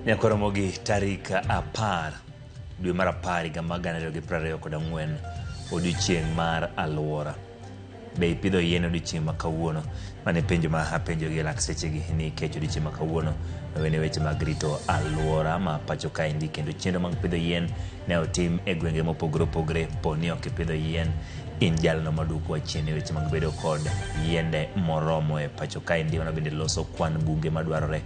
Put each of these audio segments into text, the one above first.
Nyakoromogi tarik 10 dwe mar 10 higa mar 2024, odiochieng' mar alwora. Be ipidho yien odiochieng' ma kawuono? Mano e penjo ma apenjo gi e lak sechegi nikech odiochieng' ma kawuono wene weche mag rito alwora ma pacho kaendi kendo chenro mag pidho yien ne otim e gwenge mopogore opogore. Po ni ok ipidho yien, in jalno maduokowa chien e weche mag bedo kod yiende moromo e pacho kaendi. Mano bende loso kwan bunge madwarore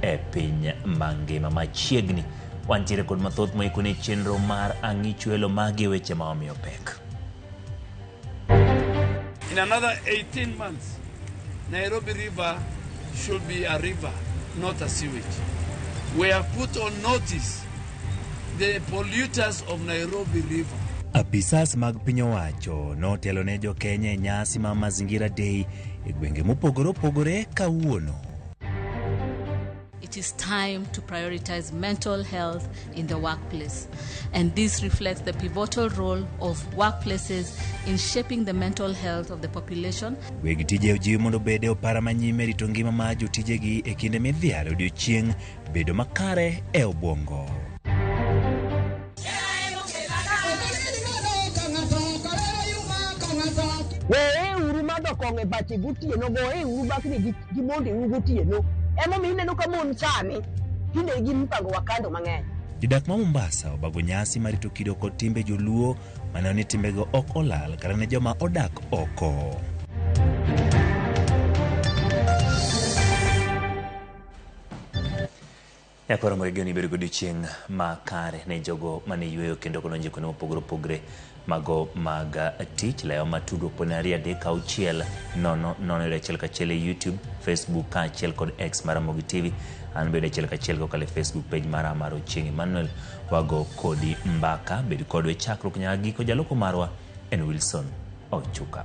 e piny mangima. Machiegni wantiere kod mathoth moikoni e chenro mar Ang'ichwelo. Magi e weche ma omiyo pek. In another 18 months, Nairobi River should be a river, not a sewage. We have put on notice the polluters of Nairobi River. Apisas mag piny owacho notelo ne jokenya e nyasi mar Mazingira Day e gwenge mopogore opogore kawuono. It is time to prioritize mental health in the workplace. And this reflects the pivotal role of workplaces in shaping the mental health of the population. Weg tije ojiw mondo obed e opara manyime rito ngima mar jotijegi e kinde midhialo odiochieng' bedo makare e obwongo. Weuru madho kong'o e bache gotieno, goyeuru bakni gi mondeu gotieno. Emomiyo ineno ka mon sani tinde gin mipango wa kando mang'eny. Jodak ma Mombasa obago nyasi mar rito kido kod timbe joluo maneno ni timbego ok olal kata ne joma odak oko. Nyakwaro Moregeni bedo godiochieng' makare ne jogo mane yueyo kendo kodonjo kuonde mopogore opogore mago mag tich. Lewa ma tudruok pod en 2 3 6 0 0 yudo achiel kachiel e YouTube, Facebook kaachiel kod X mar Ramogi TV. An bedo achiel kachiel kokalo e Facebook page mara mar Ochieng' Emmanuel. Wago kodi mbaka, bed kodwa e chakruok nyaka giko. Jaloko marwa en Wilson Ochuka.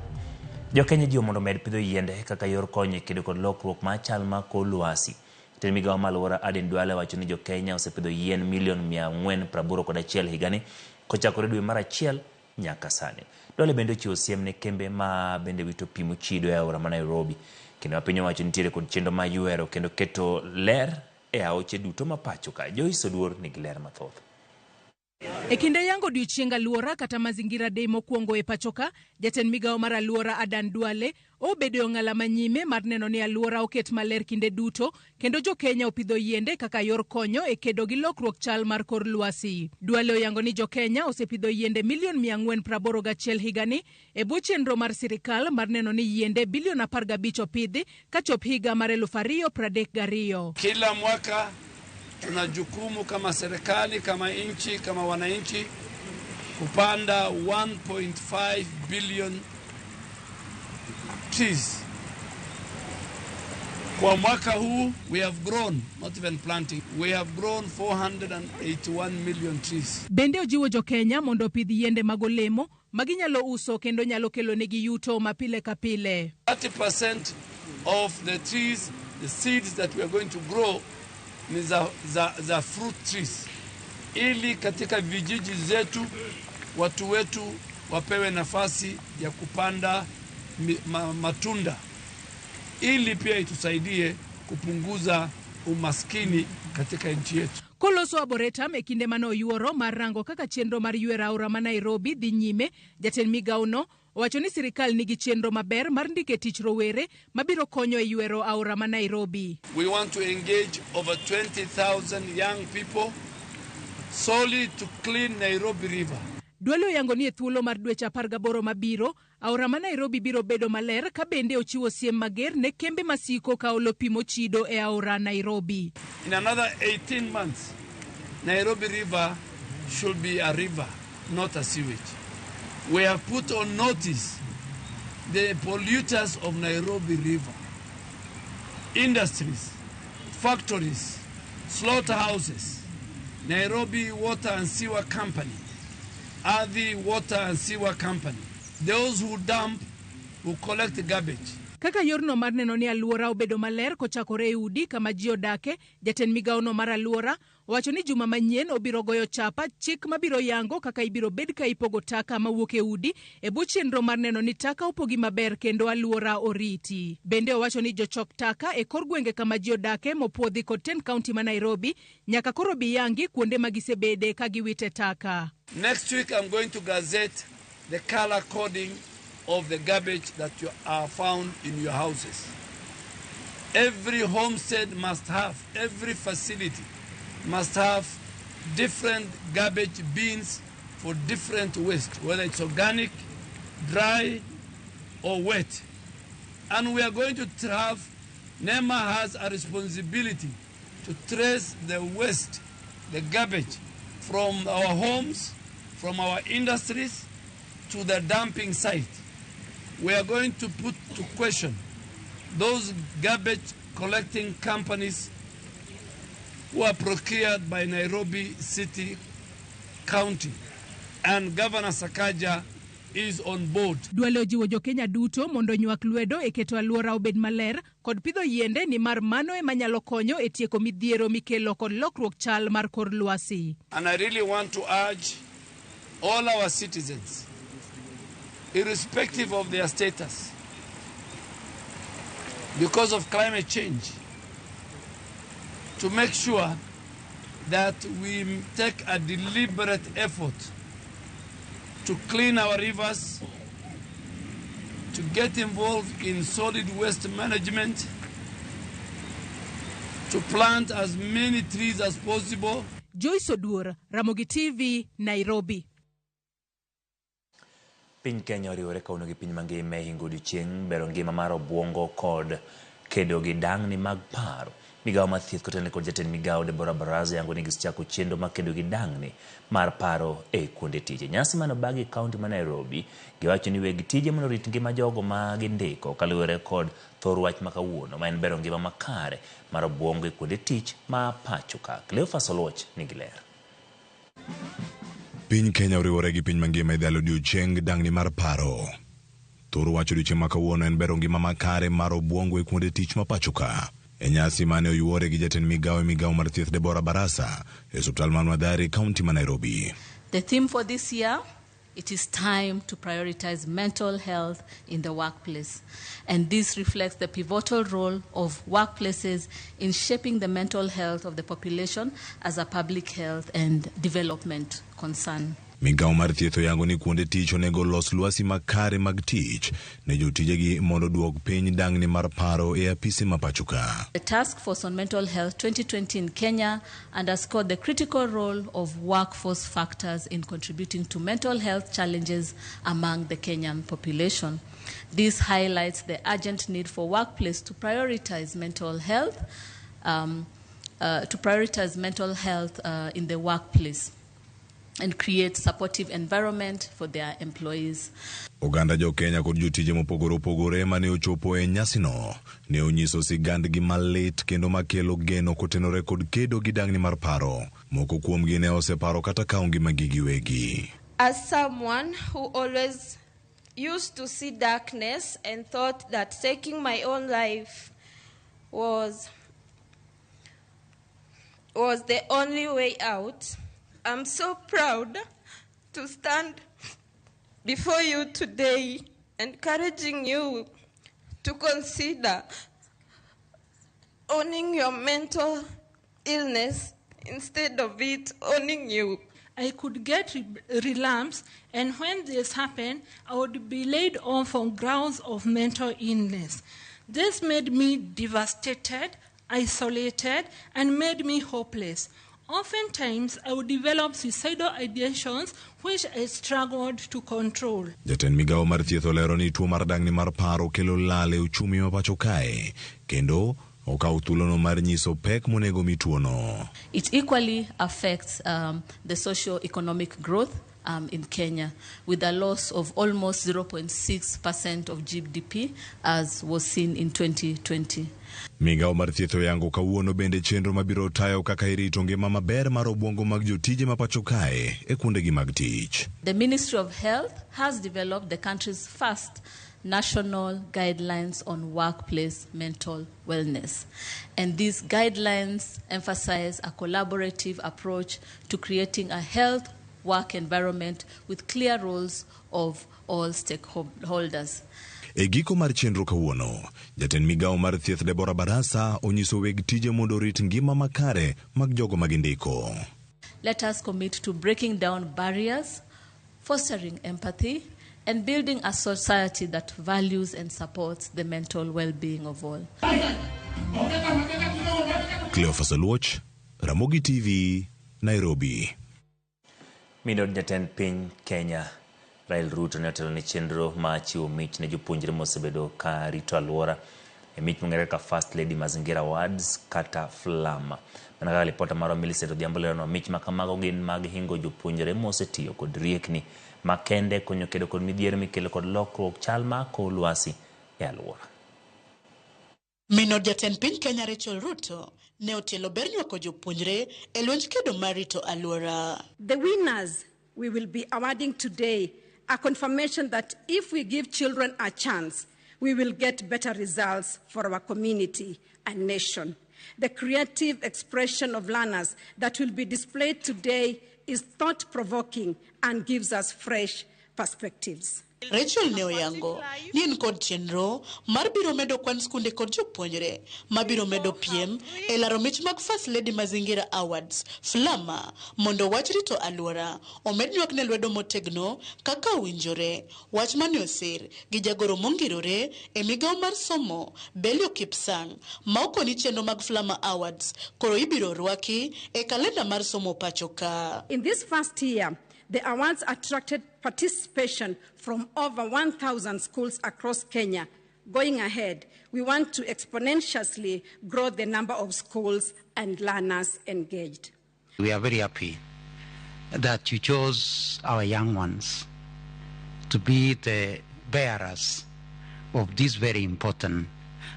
Jokenya jiwo mondo omed pidho yiende kaka yor konyo e kedo kod lokruok mar chal mar kor lwasi. Jatend migawo mar alwora Aden Duale wacho ni jo-Kenya osepidho yien milion 481 higani kochakore dwe mar achiel nyaka sani. Duale bende ochiwo siem ne kembe ma bende wito pi mochido e aora ma Nairobi. Kinde ma piny owacho nitiere kod chenro mar ywero kendo keto ler e aoche duto ma pacho ka. Joyce Oduor nigi ler mathoth. E kinde yango odiochieng aluora kata Mazingira Day mokwongo e pachoka, jatend migawo mar aluora Adan Duale obedo e ong'ala manyime mar neno ni aluora oket maler kinde duto kendo jo-Kenya opidho yiende kaka yor konyo e kedo gi lokruok chal mar kor lwasi. Duale oyango ni jo-Kenya osepidho yiende milion 481 higani e bwo chenro mar sirikal mar neno ni yiende bilion 15 opidhi kachop higa mar 2032. Kila mwaka tuna jukumu kama serikali, kama nchi, kama wananchi kupanda 1.5 billion trees. Kwa mwaka huu we have grown, not even planting, we have grown 481 million trees. Bende ojiwo jo-Kenya mondo opidh yiende mag olemo ma ginyalo uso kendo nyalo kelonegi yuto ma pile ka pile. 30% of the trees, the seeds that we are going to grow ni za fruit trees, ili katika vijiji zetu watu wetu wapewe nafasi ya kupanda matunda, ili pia itusaidie kupunguza umaskini katika nchi yetu. Koloso Arboretum e kinde mane oyuoro mar rango kaka chenro mar ywero aora ma Nairobi dhi nyime, jatend migawono owacho ni sirikal nigi chenro maber mar ndiko e tich rowere mabiro konyo e ywero aora ma Nairobi. We want to engage over 20,000 young people solely to clean Nairobi River. Duale oyango ni e thuolo mar dweche 18 mabiro, aora ma Nairobi biro bedo maler ka bende ochiwo siem mager ne kembe masiko ka olo pi mochido e aora Nairobi. In another 18 months, Nairobi River should be a river, not a sewage. We have put on notice the polluters of Nairobi River, industries, factories, slaughterhouses, Nairobi Water and Sewer Company, Athi Water and Sewer Company, those who dump, who collect garbage. Kaka yorno mar neno ni aluora obedo maler kochakore e udi kama ji odake, jatend migawono mar aluora owacho ni juma manyien obiro goyo chapa chik mabiro yango kaka ibiro bed ka ipogo taka mawuok e udi e bwo chenro mar neno ni taka opogi maber kendo alwora oriti. Bende owacho ni jochok taka e kor gwenge kama ji odake mopuodhi kod tend kaunti ma Nairobi nyaka koro bi yangi kuonde ma gisebede ka giwite taka. Next week I'm going to gazette the color coding of the garbage that you are found in your houses. Every homestead must have, every facility must have different garbage bins for different waste, whether it's organic, dry, or wet. And we are going to have, NEMA has a responsibility to trace the waste, the garbage, from our homes, from our industries, to the dumping site. We are going to put to question those garbage collecting companies who are procured by Nairobi City County, and Governor Sakaja is on board. Duale ojiwo jokenya duto mondo onywak lwedo e keto alwora obed maler kod pidho yiende nimar mano ema nyalo konyo e tieko midhiero mikelo kod lokruok chal mar kor lwasi. And I really want to urge all our citizens, irrespective of their status, because of climate change, to make sure that we take a deliberate effort to clean our rivers, to get involved in solid waste management, to plant as many trees as possible. Joyce Oduor, Ramogi TV, Nairobi. Piny Kenya oriwore kawuono gi piny mangima e hingo odiochieng' bero ngima mar obuongo kod kedo gi dang'ni mag paro. Migawo mar thieth kotenore kod jatend migawo Deborah Baraza yango ni gisechako chenro mar kedo gi dang'ni mar paro e kuonde tich. E nyasi mane obagi e kaunti ma Nairobi, giwacho ni weg tije mondo orit ngima jogo ma gindiko kaluwore kod thor wach ma kawuono ma en bero ngima makare mar obuongo e kuonde tich ma pacho ka. Cleophas Oluoch nigi ler. Piny Kenya oriwore gi piny mangima e dhalo odiochieng' dang'ni mar paro. Thor wach odiochieng' ma kawuono en bero ngima makare mar obuongo e kuonde tich ma pacho ka. E nyasi mane oyuore gi jatend migawo e migawo mar thieth Deborah Barasa e osiptal mar Mathare, kaunti ma Nairobi. The theme for this year, it is time to prioritize mental health in the workplace. And this reflects the pivotal role of workplaces in shaping the mental health of the population as a public health and development concern. Migawo mar thieth oyango ni kuonde tich onego los lwasi makare mag tich ne jotijegi mondo duok piny dang'ni mar paro e apise ma pacho ka. The Task Force on Mental Health 2020 in Kenya underscored the critical role of workforce factors in contributing to mental health challenges among the Kenyan population. This highlights the urgent need for workplace to prioritize mental health, in the workplace and create supportive environment for their employees. Oganda jo Kenya kod jotije mopogore opogore mane ochopo e nyasino ne onyiso sigandgi malit kendo makelo geno kotenore kod kedo gi dang'ni mar paro. Moko kuomgi ne oseparo kata kawo ngimagi giwegi. As someone who always used to see darkness and thought that taking my own life was the only way out, I'm so proud to stand before you today, encouraging you to consider owning your mental illness instead of it owning you. I could get relapse, and when this happened, I would be laid off on grounds of mental illness. This made me devastated, isolated, and made me hopeless. Oftentimes, I would develop suicidal ideations which I struggled to control. Jatend migawo mar thieth olero ni tuo mar dang'ni mar paro kelo lal e uchumi ma pacho kae, kendo okawo thuolono mar nyiso pek monego mi tuono. It equally affects the socio-economic growth in Kenya, with a loss of almost 0.6% of GDP as was seen in 2020. Migawo mar thieth oyango kawuono bende chenro mabiro tayo kaka irito ngima maber mar obuongo mag jotije ma pacho kae e kuondegi mag tich. The Ministry of Health has developed the country's first national guidelines on workplace mental wellness. And these guidelines emphasize a collaborative approach to creating a health work environment with clear roles of all stakeholders. E giko mar chenro kawuono, jatend migawo mar thieth Deborah Barasa onyiso weg tije mondo orit ngima makare mag jogo ma gindiko. Let us commit to breaking down barriers, fostering empathy, and building a society that values and supports the mental well-being of all. Cleophas Oluoch, Ramogi TV, Nairobi. Minod jatend piny Kenya Rael Ruto ne otelo ne chenro mar chiwo mich ne jopuonjre mosebedo ka rito alwora e mich mong'ere kaka First Lady Mazingira Awards kata FLAMA. Mana kaka lipota marwa Millicent Odhiambo leronwa, mich ma kamago gin mag hingo jopuonjre mosetiyo kod riekni makende konyo kedo kod midhiero mikelo kod lokruok chal mar kor lwasi e alwora. Minod jatend piny Kenya Rachel Ruto ne otielo ber nywako jopuonjre e lwenj kedo mar rito alwora. The winners we will be awarding today are confirmation that if we give children a chance, we will get better results for our community and nation. The creative expression of learners that will be displayed today is thought-provoking and gives us fresh perspectives. Rachel ne oyango ni en kod chenro mar biro medo kwan skunde kod jopuonjre mabiro medo piem e laro mich mag First Lady Mazingira Awards FLAMA mondo wach rito alwora omed nywak ne lwedo motegno kaka owinjore. Wach mane osir gi jagoro mongirore e migawo mar somo Belio Kipsang ma okoni chenro mag FLAMA Awards koro ibiro rwaki e kalenda mar somo pacho ka. In this first year, the awards attracted participation from over 1,000 schools across Kenya. Going ahead, we want to exponentially grow the number of schools and learners engaged. We are very happy that you chose our young ones to be the bearers of this very important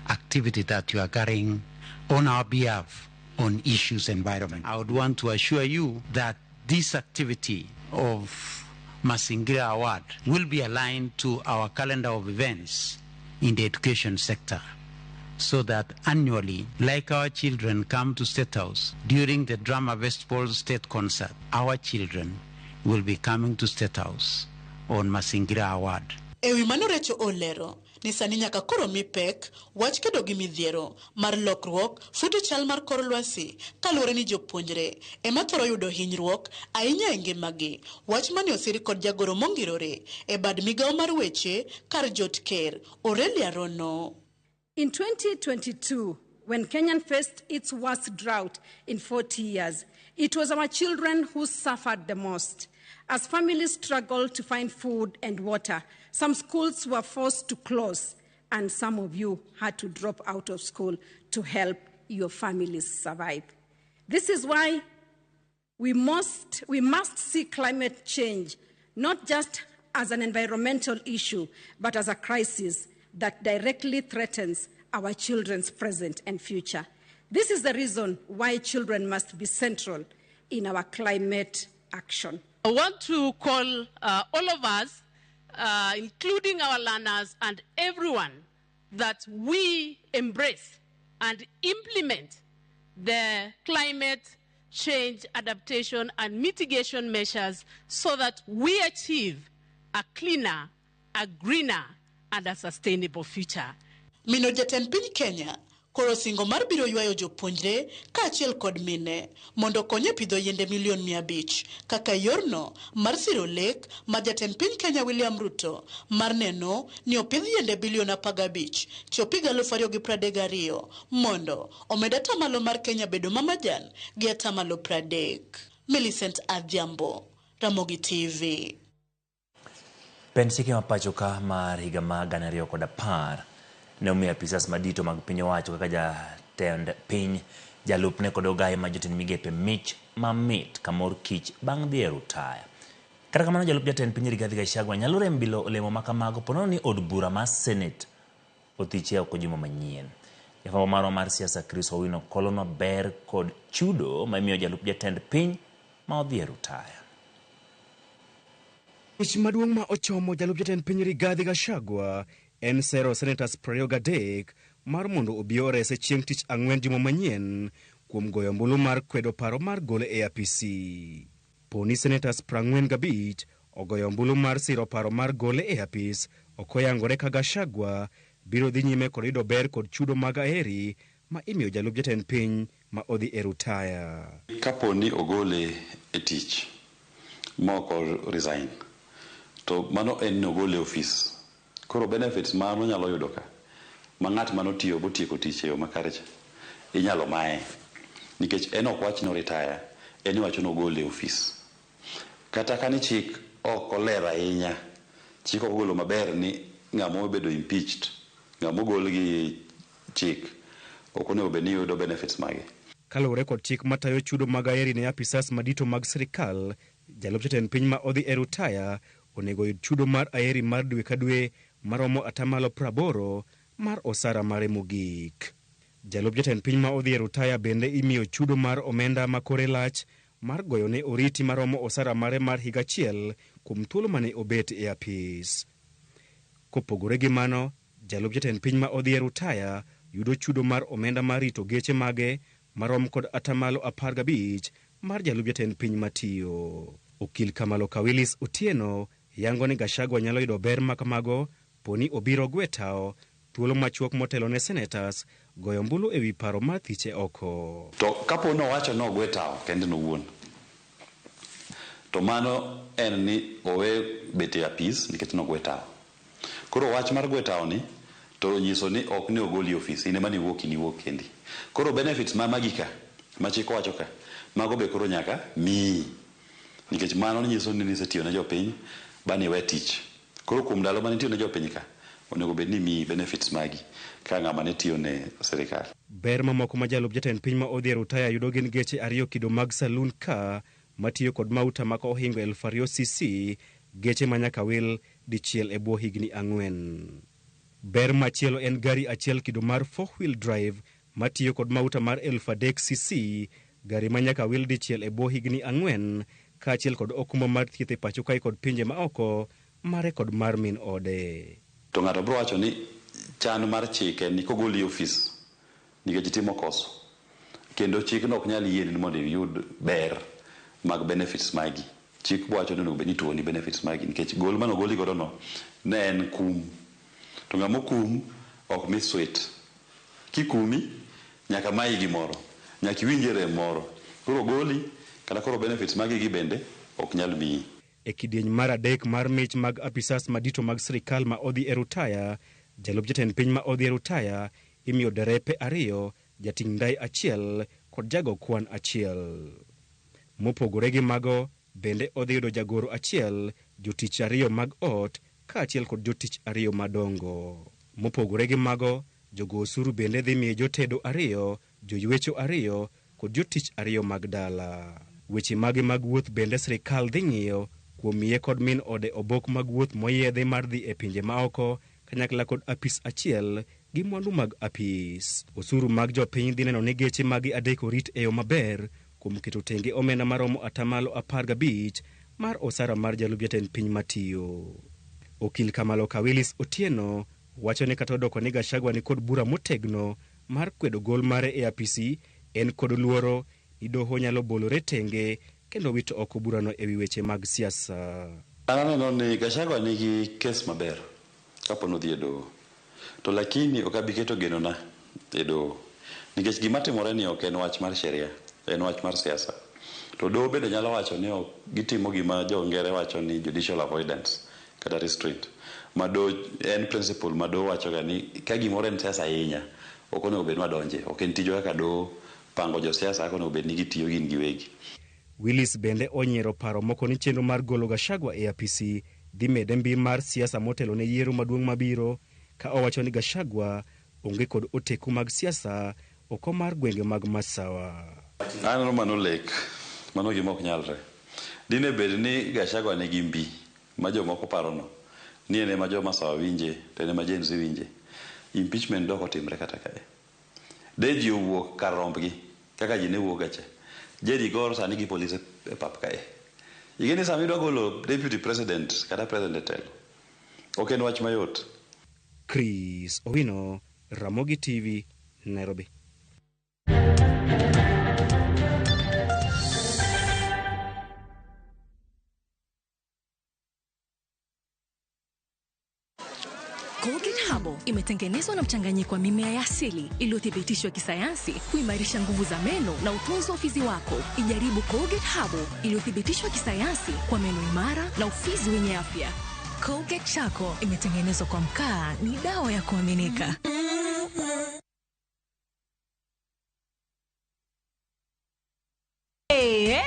activity that you are carrying on our behalf on issues environment. I would want to assure you that this activity of Mazingira Award will be aligned to our calendar of events in the education sector, so that annually, like our children come to State House during the Drama Festival State Concert, our children will be coming to State House on Mazingira Award. E wi mano, Rachel olero ni sani nyaka koro mi pek wach kedo gi midhiero mar lokruok futo chal mar kor lwasi kaluwore ni jopuonjre ema thoro yudo hinyruok ahinya e ngimagi. Wach mane osir kod jagoro mongirore e bad migawo mar weche kar jot ker Aurelia Rono. In 2022, when Kenya faced its worst drought in 40 years, it was our children who suffered the most. As families struggled to find food and water, some schools were forced to close, and some of you had to drop out of school to help your families survive. This is why we must see climate change not just as an environmental issue, but as a crisis that directly threatens our children's present and future. This is the reason why children must be central in our climate action. I want to call all of us, including our learners and everyone, that we embrace and implement the climate change adaptation and mitigation measures so that we achieve a cleaner, a greener, and a sustainable future. Mino jatend piny Kenya koro singo mar biro ywayo jopuonjre kaachiel kod mine mondo okony e pidho yiende milion 500 kaka yorno mar siro lek ma jatend piny Kenya William Ruto mar neno ni opidh yiende bilion 15 chop higa 2032 mondo omed atamalo mar Kenya bedo mamajan gi atamalo 30. Millicent Adhiambo, Ramogi TV. Pend chike ma pacho ka mar higa mar 2010 ne omiyo apisas madito mag piny owacho kaka jatend piny, jalupne kod ogaye ma jotend migepe mich mamit ka mor kich bang' dhi e rutaya. Kata kamano, jalup jatend piny Rigathi Gachagua nyalo rem bilo olemo ma kamago ponono ni od bura mar Senate othiche oko juma manyien. Jafwambo marwa mar siasa Chris Owino kolonwa ber kod chudo ma imiyo jalup jatend piny ma odhi e rutaya. Mich maduong' ma ochomo jalup jatend piny Rigathi Gachagua en sero senators 23 mar mondo obi orese chieng' tich ang'wen juma manyien kuom goyo ombulu mar kwedo paro mar gole e apisi. Poni senators 45 ogoyo ombulu mar siro paro mar gole e apis, ok oyangore ka Gachagua biro dhi nyime kod yudo ber kod chudo mag aheri ma imiyo jalup jatend piny ma odhi e rutaya. Kapo ni ogole e tich ma ok o resign, to mano en ni ogole e ofis. Koro benefits ma nonyalo yudo ka, ma ng'at manotiyo botieko tich e yo makare cha, inyalo maye. Nikech en ok wach ni o retire, en iwacho ni ogole e ofis. Kata ka ni chik ok oler ahinya, chik ok ogolo maber ni ng'ama obedo impeached, ng'ama ogol gi chik, ok onego bed ni yudo benefits mage. Kaluwore kod chik matayo chudo mag aheri ne apisas madito mag sirikal, jalup jatend piny ma odhi e rutaya onego oyud chudo mar aheri mar dwe ka dwe maromo atamalo 80 mar osara mare mogik. Jalup jatend piny ma odhi e rutaya bende imiyo chudo mar omenda ma kore lach mar goyo ne oriti maromo osara mare mar higa achiel kuom thuolo mane obet e apis. Kopogore gi mano, jalup jatend piny ma odhi e rutaya yudo chudo mar omenda mar rito geche mage marom kod atamalo 15 mar jalup jatend piny matiyo. Okil Kamalo Kawilis Otieno yango ni Gachagua nyalo yudo ber makamago poni obiro gwe tao thuolo machuok motelo ne senators goyo ombulu ewi paro mar thiche oko. To kapo ni owacho ni ogwe tao kende owuon, to mano en ni owe bet e apis nikech nogwe tao. Koro wach mar gwe tao ni to nyiso ni ok ni ogoli e ofis, in ema niwuok iniwuok kendi. Koro benefits ma magi ka, ma chik owacho ka, mago be koro nyaka miyi. Nikech mano nyiso ni nisetiyo ne jopiny ba niwe tich. Koro kuom ndalo mane itiyo ne jopiny ka, onego bed ni imiyi benefits magi ka ng'ama ne tiyo ne sirikal. Ber mamoko ma jalup jatend piny ma odhi e rutaya yudo gin geche ariyo kido mag saloon car matiyo kod mauta maka ohingo 2000 cc, geche ma nyaka wil dichiel e bwo higni 4. Ber machielo en gari achiel kido mar 4-wheel drive matiyo kod mauta mar 3000 cc, gari ma nyaka wil dichiel e bwo higni 4, kaachiel kod okumba mar thieth e pacho kae kod pinje ma oko mare kod mar min ode. To ng'ato biro wacho ni chan mar chik en ni kogoli e ofis nikech itimo koso, kendo chikno ok nyal yieni mondo iyud ber mag benefits magi. Chik bo wacho ni onego bed ni ituoni benefits magi nikech gol mane ogoli godo no ne en kum. To ng'ama okum ok mi sweet. Kikumi nyaka mayi gimoro, nyaka iwinje rem moro. Koro goli kata koro benefits magi gi bende ok nyal miyi. E kidieny mar 3 mar mich mag apisas madito mag sirikal ma odhi e rutaya, jalup jatend piny ma odhi e rutaya imiyo derepe 2, jating' ndai 1 kod jago kwan 1. Mopogore gi mago, bende odhi yudo jagoro 1, jotich 2 mag ot kaachiel kod jotich 2 madongo. Mopogore gi mago, jogo osuru bende dhi miye jotedo 2, joywecho 2 kod jotich 2 mag dala. Weche mage mag wuoth bende sirikal dhi ng'iyo kuom miye kod min ode obok mag wuoth moyiedhi mar dhi e pinje maoko kanyakla kod apis 1 gi mwandu mag apis. Osuru mag jopiny dhi neno ni geche magi 3 orit e yo maber kuom keto tenge omenda maromo atamalo 15 mar osara mar jalup jatend piny matiyo. Okil Kamalo Kawilis Otieno wacho ni kata odoko ni Gachagua ni kod bura motegno mar kwedo gol mare e apisi, en kod luoro ni doho nyalo bolore tenge kendo wito oko burano ewi weche mag siasa. An aneno ni Gachagua nigi kes maber kapo ni odhi e doho, to lakini ok abi keto genona e doho nikech gima timore ni ok en wach mar sheria, en wach mar siasa. To doho bende nyalo wacho ni ok gitimo gima jo ngere wacho ni judicial avoidance kata restraint, ma doho en principle ma doho wacho ga ni ka gimoro en siasa ahinya ok onego bed ni wadonje, ok en tijwa kaka doho pango josiasa kaka onego bed ni gitiyo gin giwegi. Willis bende onyiero paro moko ni chenro mar golo Gachagua e apisi dhi mede mbi mar siasa motelo ne yiero maduong' mabiro, ka owacho ni Gachagua onge kod oteku mag siasa oko mar gwenge mag Masawa. Aneno mano lek, mano gima ok nyalre. Dine bed ni Gachagua nigi mbi ma jomoko parono ni en ema jo Masawa winje to en ema Gen Z winje, impeachment dok otimre kata kae. De ji owuok kar rombgi kaka ji ne wuok gacha. Jerry Gor sani gi polise e pap kae. Ing'e ni sama idwa golo deputy president kata president e telo, ok en wach mayot. Chris Owino, Ramogi TV, Nairobi. Colgate Herbal imetengenezwa na mchanganyiko wa mimea ya asili iliyothibitishwa kisayansi kuimarisha nguvu za meno na utunzi wa ufizi wako. Ijaribu Colgate Herbal iliyothibitishwa kisayansi kwa meno imara na ufizi wenye afya. Colgate Charcoal imetengenezwa kwa mkaa, ni dawa ya kuaminika. Hey,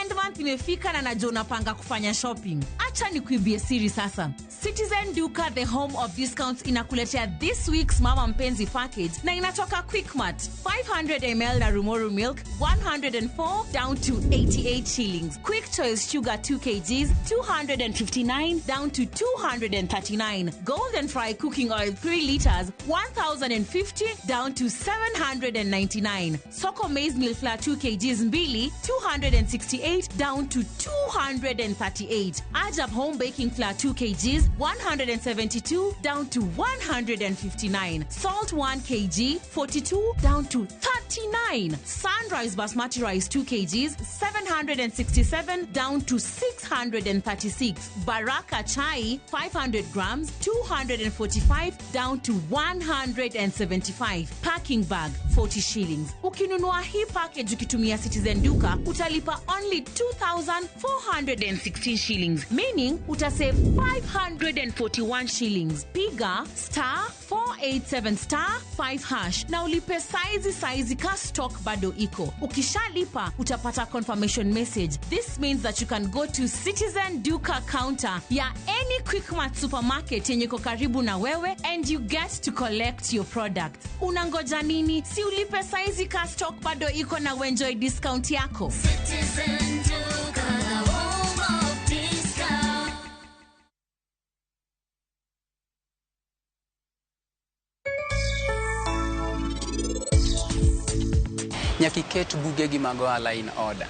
end month imefika na najua unapanga kufanya shopping. Acha nikuibie siri sasa. Citizen Duka, the home of discounts, inakuletea this week's Mama Mpenzi package na inatoka Quickmart. 500 ml na Rumoru milk 104 down to 88 shillings. Quick Choice sugar 2 kgs 259 down to 239. Golden Fry cooking oil 3 liters 1050 down to 799. Soko maize meal flour 2 kgs mbili 268 down to 238. Ajab home baking flour 2 kgs 172 down to 159. Salt 1 kg 42 down to 39. Sunrise basmati rice 2 kgs 767 down to 636. Baraka chai 500 grams 245 down to 175. Packing bag 40 shillings. Ukinunua hii package ukitumia Citizen Duka utalipa only 2416 shillings, meaning utasave 541 shillings. Piga star 487 star 5 hash na ulipe saizi saizi ka stock bado iko. Ukishalipa utapata confirmation message. This means that you can go to Citizen Duka counter ya any Quickmart supermarket yenye iko karibu na wewe and you get to collect your product. Unangoja nini? Si ulipe saizi ka stock bado iko na uenjoy discount yako. Citizen Duka, the home of discount. Nyaka iket bugegi mag ohala in order.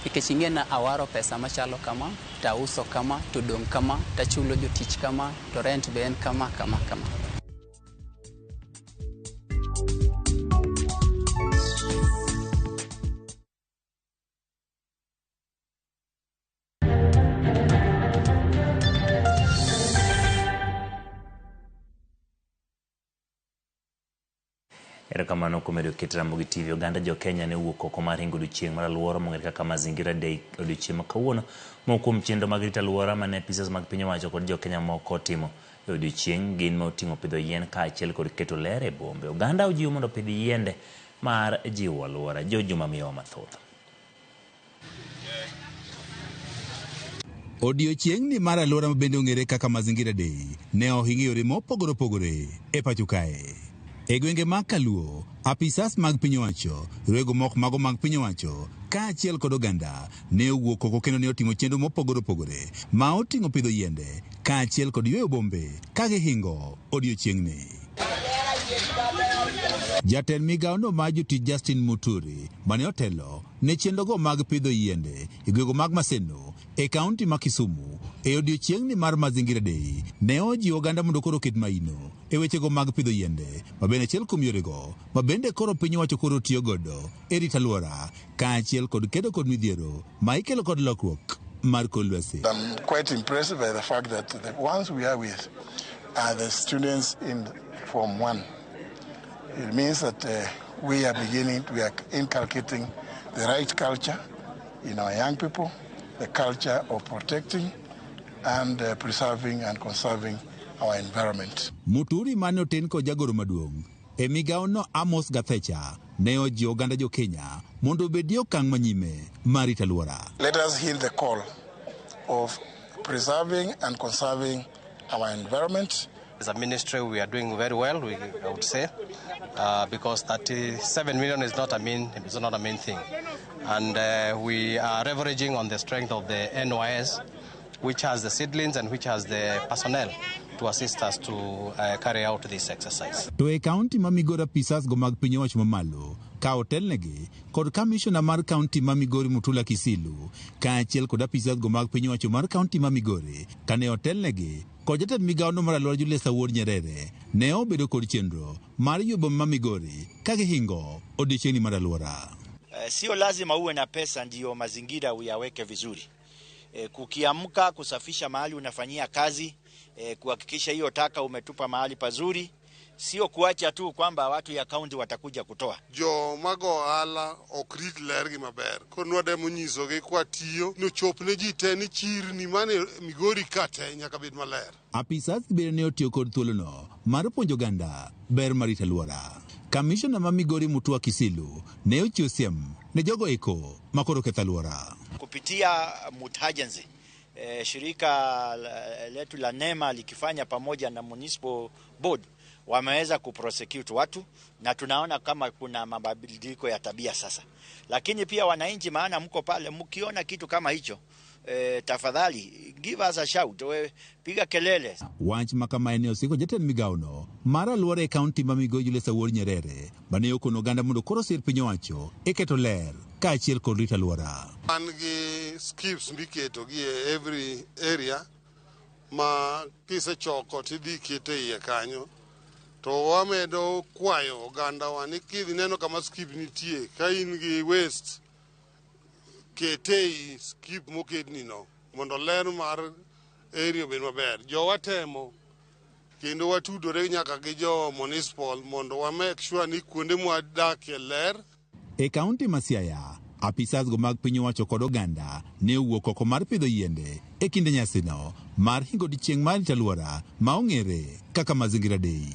Nikech ing'e na awaro pesa machalo kama, tauso kama, to dong' kama, tachulo jotich kama, to rent be en kama, kama, kama. Erokamano kuom medo ket Ramogi TV. Oganda jo Kenya ne owuok oko mar hingo odiochieng' mar alwora mong'ere kaka Mazingira Day odiochieng' ma kawuono. Moko kuom chenro mag rito alwora mane apisas mag piny owacho kod jo Kenya moko otimo e odiochieng' gin ma oting'o pidho yien kaachiel kod keto ler e bombe. Oganda ojiw mondo opidh yiende mar jiwo alwora. Jo Juma miyowa mathoth. Odiochieng'ni mar alwora ma bende ong'ere kaka Mazingira Day ne ohing e yore mopogore opogore e pacho kae. E gwenge mag Kaluo, apisas mag piny owacho, rwego mok mago mag piny owacho, kaachiel kod oganda ne owuok oko kendo ne otimo chenro mopogore opogore ma oting'o pidho yiende kaachiel kod yweyo bombe ka gihingo odiochieng'ni. Jatend migawono mar jotich Justin Muturi mane otelo ne chenrogo mag pidho yiende e gwenge mag Maseno e kaunti ma Kisumu e odiochieng'ni mar Mazingira Day ne ojiwo oganda mondo koro oket maino e wechego mag pidho yiende ma bende achiel kuom yorego ma bende koro piny owacho koro tiyo godo e rito alwora kaachiel kod kedo kod midhiero ma ikelo kod lokruok mar kor lwasi. I'm quite impressed by the fact that the ones we are with are the students in Form 1. It means that we are beginning, we are inculcating the right culture in our young people, the culture of protecting and preserving and conserving our environment. Muturi mane oten kod jagoro maduong' e migawono Amos Gathecha ne ojiwo oganda jo Kenya mondo obed e okang' manyime mar rito alwora. Let us heed the call of preserving and conserving our environment. As a ministry, we are doing very well, I would say, because 37 million is not a mean, it's not a main thing. And we are leveraging on the strength of the NYS, which has the seedlings and which has the personnel to assist us to carry out this exercise. To e kaunti ma Migori apisas go mag piny owacho mamalo ka otelnegi kod kamishona mar kaunti ma Migori Mutula Kisilu kaachiel kod apisas go mag piny owacho mar kaunti ma Migori kane otelnegi kod jatend migawono mar alwora Julius Awuor Nyerere ne obedo kod chenro mar ywe boma ma Migori ka gihingo odiechieng'ni mar alwora. Sio lazima uwe na pesa ndiyo mazingira uyaweke vizuri. Kukiamka, kusafisha mahali unafanyia kazi, kuhakikisha hiyo taka umetupa mahali pazuri, sio kuacha tu kwamba watu ya kaunti watakuja kutoa. Jo mago ohala ok rit lergi maber. Koro nwademo nyisogi kwatiyo ni ochop ne ji te ni chirni mane Migori ka te nyaka bed maler. Apisas bende ne otiyo kod thuolono mar puonjo oganda ber mar rito alwora. Kamishona ma Migori Mutua Kisilu ne ochiwo siem ne jogo eko makoro ketho alwora. Kupitia Mutagenzi, shirika letu la NEMA likifanya pamoja na Municipal Board wameweza kuprosecute watu na tunaona kama kuna mabadiliko ya tabia sasa. Lakini pia wananchi, maana mko pale, mkiona kitu kama hicho, tafadhali give us a shout, piga kelele. Wach ma kama ne osiko jatend migawono mar alwora e kaunti ma Migori Julius Awuor Nyerere mane okono oganda mondo koro osir piny owacho e keto ler kaachiel kod rito alwora. An gi skips miketo gi e every area ma kisechoko tidhi ikete iye kanyo. To wamedo kwayo ogandawa ni kidhi neno kama skip nitie, ka in gi waste, kete ei skip moketni no mondo ler mar area obed maber. Jowa temo kendo watudore nyaka gi jo municipal mondo wa make sure ni kuonde mwadakie ler. E kaunti ma Siaya, apisas go mag piny owacho kod oganda ne owuok oko mar pidho yiende e kinde nyasino mar hingo odiechieng' mar rito alwora ma ong'ere kaka Mazingira Day.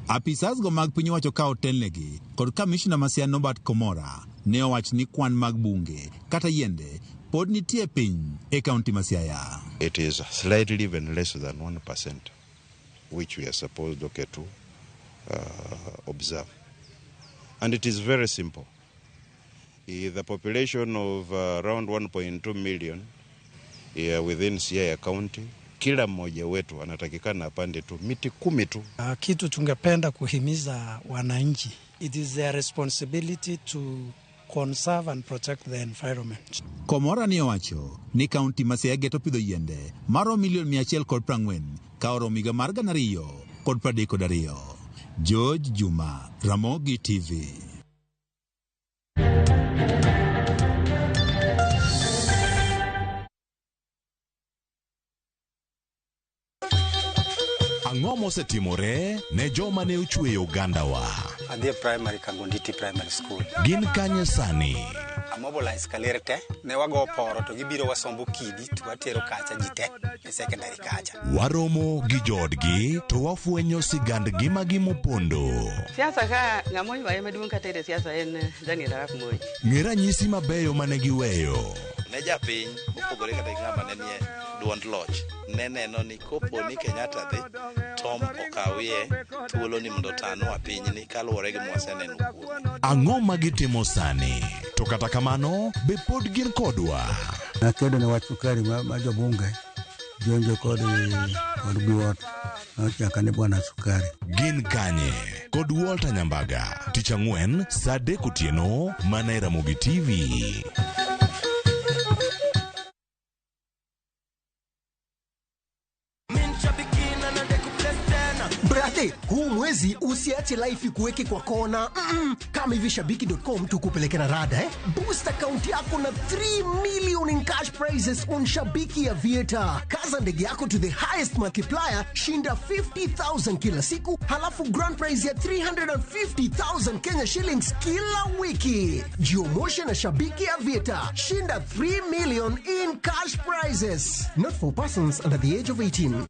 Apisas go mag piny owacho ka otelnegi kod kamishna ma Siaya Norbert Komora ne owach ni kwan mag bunge kata yiende pod nitie piny e kaunti ma Siaya. It is slightly even less than 1%, which we are supposed to observe. And it is very simple. The population of around 1.2 million within Siaya County, kila mmoja wetu anatakikana apande tu miti 10 tu. Kitu tungependa kuhimiza wananchi, it is their responsibility to conserve and protect the environment. Komora ne owacho ni kaunti ma Siaya geto pidho yiende maro milion 140 ka oromo higa mar 2032. George Juma, Ramogi TV. Ang'o mosetimore ne joma ne ochweyo ogandawa? Adhi e primary Kangonditi Primary School. Gin kanye sani? Amobilize kaler te, ne wago poro to gibiro wasombo kidi to watero kacha ji te e secondary kacha. Waromo gi joodgi to wafwenyo sigand ngimagi mopondo. Siasa ka ng'ama oywaye maduong' kata e siasa en Daniel Arap Moi. Ng'e ranyisi mabeyo mane giweyo. Ne japiny mopogore kata gi ng'ama ne nie duond loch ne neno ni kopo ni Kenyatta dhi Tom okawie thuolo ni mondo otanwa pinyni kaluwore gi mwaseneno kuome. Ang'o ma gitimo sani? To kata kamano, be pod gin kodwa? Nakedo ne wach sukari ma jobunge jonjo kod biwot nochaka ne bwana sukari. Gin kanye? Kod Walter Nyambaga, tich ang'wen saa 3 otieno mana e Ramogi TV. Brate, huu mwezi usiache life ikuweke kwa kona. Kama hivi shabiki.com tukupeleke na rada eh? Boost account yako na 3 million in cash prizes on Shabiki Aviator. Kaza ndege yako to the highest multiplier, shinda 50,000 kila siku, halafu grand prize ya 350,000 Kenya shillings kila wiki. Jiomoshe na Shabiki Aviator. Shinda 3 million in cash prizes. Not for persons under the age of 18.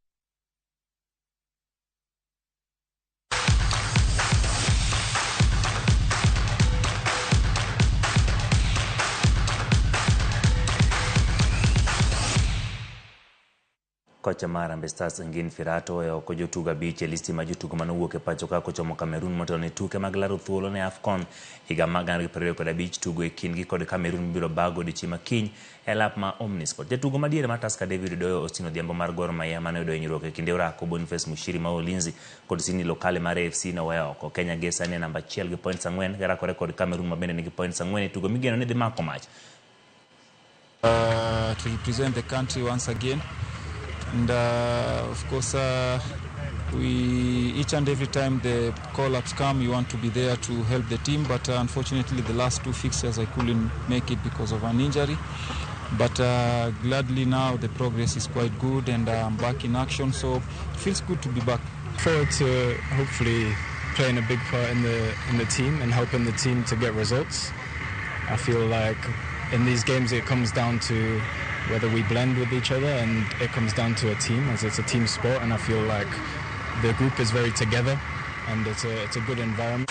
Kocha mar Harambee Stars Engin Firat oweyo oko jotugo 5 e listi mar jotugo manowuok e pacho ka kochomo Cameroon motelo ne tuke mag laro thuolo ne AFCON higa mar 2025. Tugo e kindgi kod Cameroon biro bago odiechieng' ma kiny e lap ma Omnisport. Jatugo madiere mar Tusker David Odoyo Austin Odhiambo mar Gor Mahia mane oyudo hinyruok e kinde orako, Boniface Mushiri ma Ulinzi kod Sydney Lokale mar AFC noweyo oko. Kenya gie sani e namba 1 gi points 4 girakore kod Cameroon ma bende nigi points 4 e tugo migeno ni dhi mako mach. To represent the country once again. And of course, we each and every time the call-ups come, you want to be there to help the team. But unfortunately, the last 2 fixtures I couldn't make it because of an injury. But gladly now the progress is quite good and I'm back in action, so it feels good to be back. Forward to hopefully playing a big part in the team and helping the team to get results. I feel like in these games it comes down to whether we blend with each other, and it comes down to a team, as it's a team sport, and I feel like the group is very together and it's a good environment.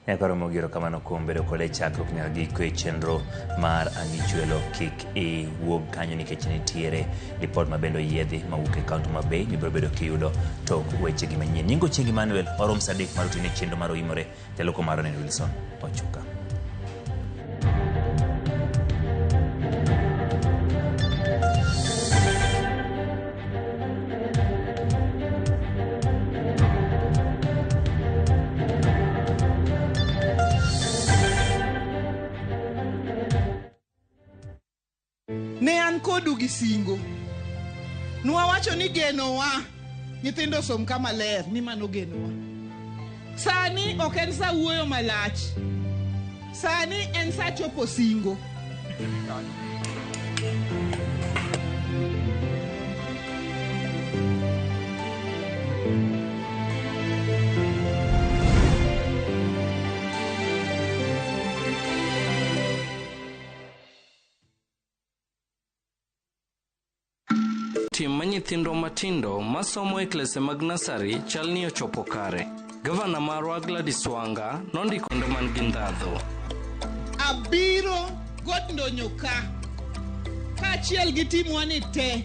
Nyakoro mogiro kamano kuom bedo kode chakruok nyaka giko e chenro mar Ang'ichwelo. Kik iwuog kanyo nikech nitiere ripot mabende oyiedhi mawuok e kaunti ma Bay mibiro bedo kiyudo tok wechegi manyien. Nyingo Chieng' Emmanuel, warom sa 3 mar otieno e chenro mar Oimore. Jaloko marwa ne en Wilson Ochuka. Ne an kodu gi singo. Nwawacho ni genowa nyithindo som kama ler, ni mano genowa. Sani ok en sa wuoyo malach. Sani en sa chopo singo. Tim ma nyithindo matindo masomo e klese mag nasari chal ni ochopo kare. Gavana marwa Gladys Wanga nondiko kendo man gi ndhadhu. Abiro godndonyo ka kaachiel gi timwa ni te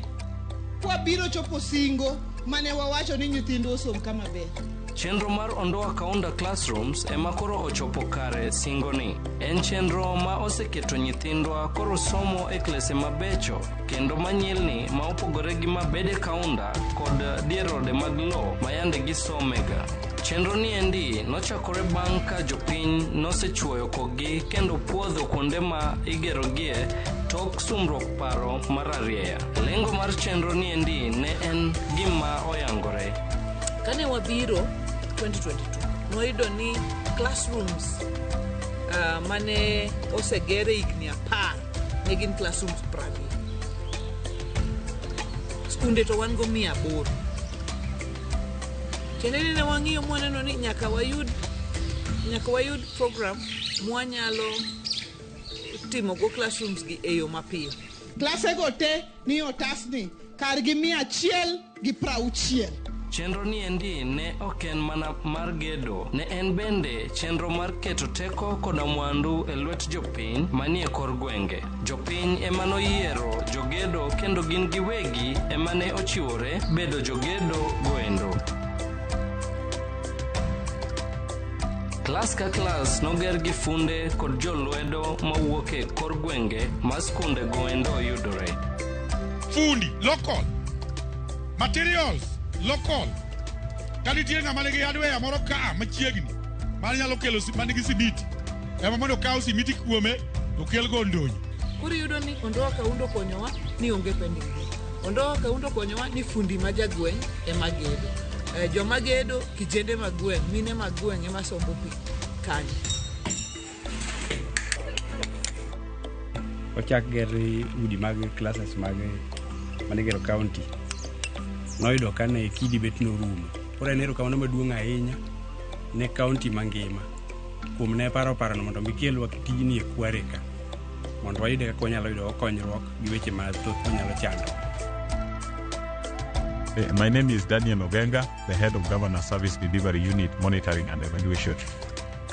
kwabiro chopo singo mane wawacho ni nyithindo osom kama ber. Chenro mar Ondoa Kaunda Classrooms ema koro ochopo kare singoni. En chenro ma oseketo nyithindwa koro somo e klese mabecho kendo manyilni ma opogore gi mabede kaunda kod dier ode mag lo ma yande gisomega. Chenro ni endi nochakore bang' ka jopiny nosechuoyo koggi kendo puodho kuonde ma igerogie tok sumruok paro mar arieya. Lengo mar chenro ni endi ne en gima oyangore. Kane wabiro 2022, nwayudo ni classrooms mane osegere higni 10 ne gin classrooms 20. Skunde to wan go 800. Tiende ni ne wang'iyo mwaneno ni nyaka wayud program mwanyalo timogo classrooms gi e yo mapiyo. Klasego te ni otasni kargi 160. Chenro ni endi ne ok en mana mar gedo, ne en bende chenro mar keto teko koda mwandu e lwet jopiny manie kor gwenge. Jopiny ema noyiero jogedo kendo gin giwegi ema ne ochiwore bedo jogedo goendo. Klas ka klas noger gi funde kod jolwedo mawuok e kor gwenge ma skunde goendo yudore. Fundi, local. Materials, local. Ka nitie ng'ama nigi hardware moro ka machiegni ma nyalo kelo manigi simiti, ema mondo okaw simiti kuome to okelgo ndonyo. Koro iyudo ni Ondoa Kaunda okonyowa ni onge pending bill. Ondoa Kaunda okonyowa ni fundi ma jagweng' ema gedo. Joma gedo kijende mag gweng', mine mag gweng' ema sombo pi kanyo. Ochak ger udi mag classes mag manigero county. Noyudo ka ne kidi bet norumo. Koro en erokamano maduong' ahinya ne county mangima kuom ne paro parono mondo mi kelwa tijni e kware ka mondo wayude kaka wanyalo yudo konyruok gi weche mathoth manyalo chando. My name is Daniel Ogenga, the head of Governor Service Delivery Unit Monitoring and Evaluation.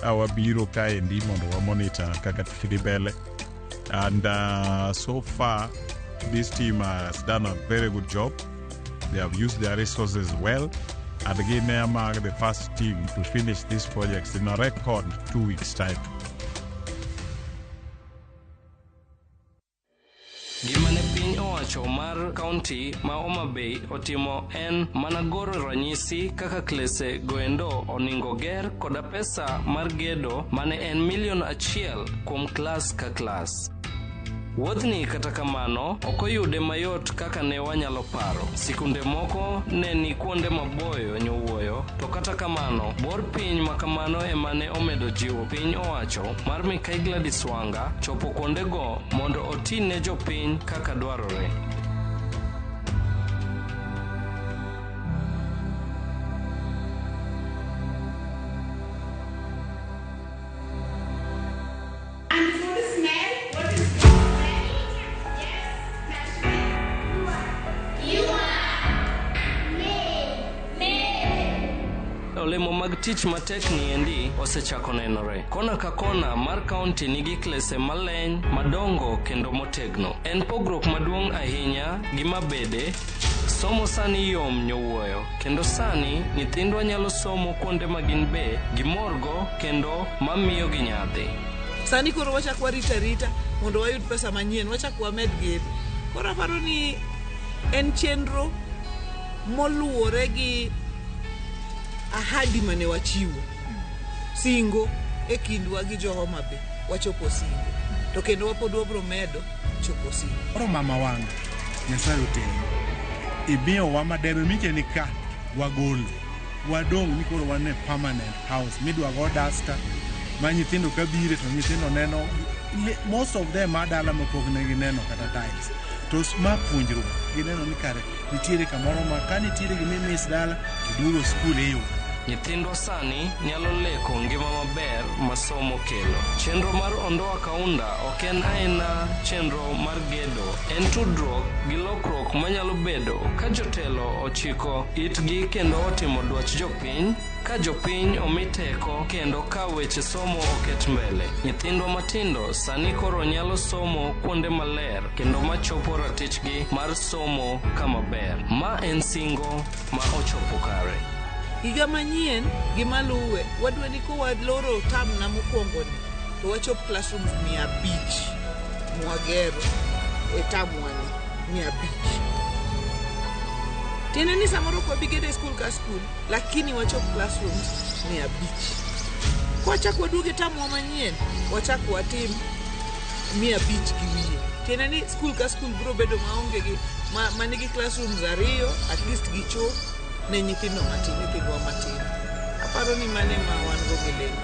Our bureau kaendi mondo wa monitor kaka tich dhi mbele, and so far this team has done a very good job. They have used their resources well, and again they are the first team to finish these projects in a record 2 weeks' time. Gima ne piny owacho owacho mar kaunti ma Homa Bay otimo en mana goro ranyisi kaka klese goendo oningo ger koda pesa mar gedo mane en milion 1 kuom klas ka klas. Wuodhni kata kamano ok oyude mayot kaka ne wanyalo paro. Sikunde moko ne ni kuonde maboyo nyowuoyo, to kata kamano bor piny ma kamano ema ne omedo jiwo piny owacho mar Mikai Gladys Wanga chopo kuondego mondo oti ne jopiny kaka dwarore. Olemo mag tich matek ni endi osechako nenore. Kona ka kona mar kaunti nigi klese maleny, madongo kendo motegno. En pogruok maduong' ahinya gi mabede. Somo sani yom nyowuoyo, kendo sani nyithindwa nyalo somo kuonde ma gin be gimorgo kendo mamiyo gi nyadhi. Sani koro wachak warita rita mondo wayud pesa manyien, wachak wamed gedo. Koro aparo ni en chenro moluwore gi ahadi mane wachiwo singo e kindwa gi jo Homa Bay, wachopo singo to kendo wapod wabro medo chopo singo. Koro mama Wanga, Nyasaye oteno imiyowa madebe miche ni ka wagolo wadong' ni koro wan e permanent house midwa go dasta ma nyithindo kabire to nyithindo neno most of them madala mapok ne gineno kata tiles to ma puonjruok gineno ni kare nitiere kamoro ma ka nitiere gima dala to duogo skul e yo. Nyithindwa sani nyalo leko ngima maber ma somo kelo. Chenro mar Ondoa Kaunda ok en aena chenro mar gedo, en tudruok gi lokruok manyalo bedo ka jotelo ochiko itgi kendo otimo dwach jopiny, ka jopiny omi teko kendo ka weche somo oket mbele. Nyithindwa matindo sani koro nyalo somo kuonde maler kendo machopo ratichgi mar somo kama ber. Ma en singo ma ochopo kare. Higa manyien gima luwe wadwa ni kowaloro tam na mokwongo ni to wachop classrooms 500 mwagero e tamwani 500. Tiende ni samoro ok wabi gedo e skul ka skul, lakini wachop classrooms 500. Kwachak waduogo e tamwa manyien, wachak watim 500 gi wiye. Tiende ni skul ka skul biro bedo maonge gi manigi classrooms 2 at least gi cho ne nyithindo matin, nyithindwa matin. Aparo ni mane ma wan go gi lengo.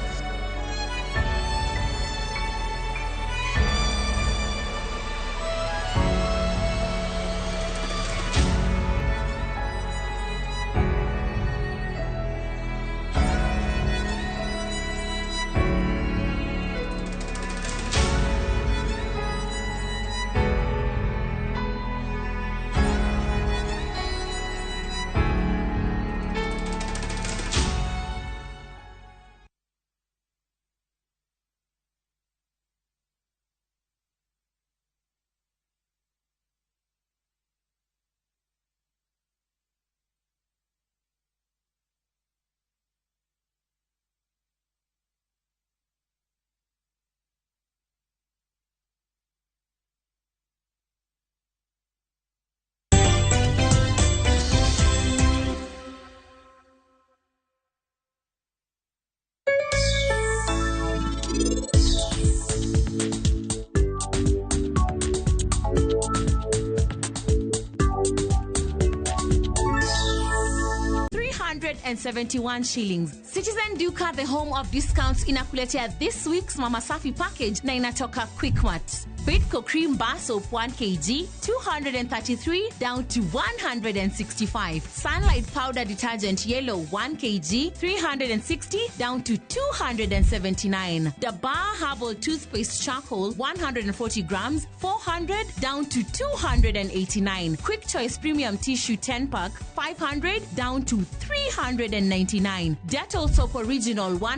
And 71 shillings. Citizen Duka, the home of discounts, inakuletea this week's Mama Safi package na inatoka Quickmart. Bidco Cream Bar Soap 1 kg, 233 down to 165. Sunlight Powder Detergent Yellow 1 kg, 360 down to 279. Dabar Herbal Toothpaste Charcoal 140 grams, 400 down to 289. Quick Choice Premium Tissue 10 pack, 500 down to 399. Dettol Soap Original 1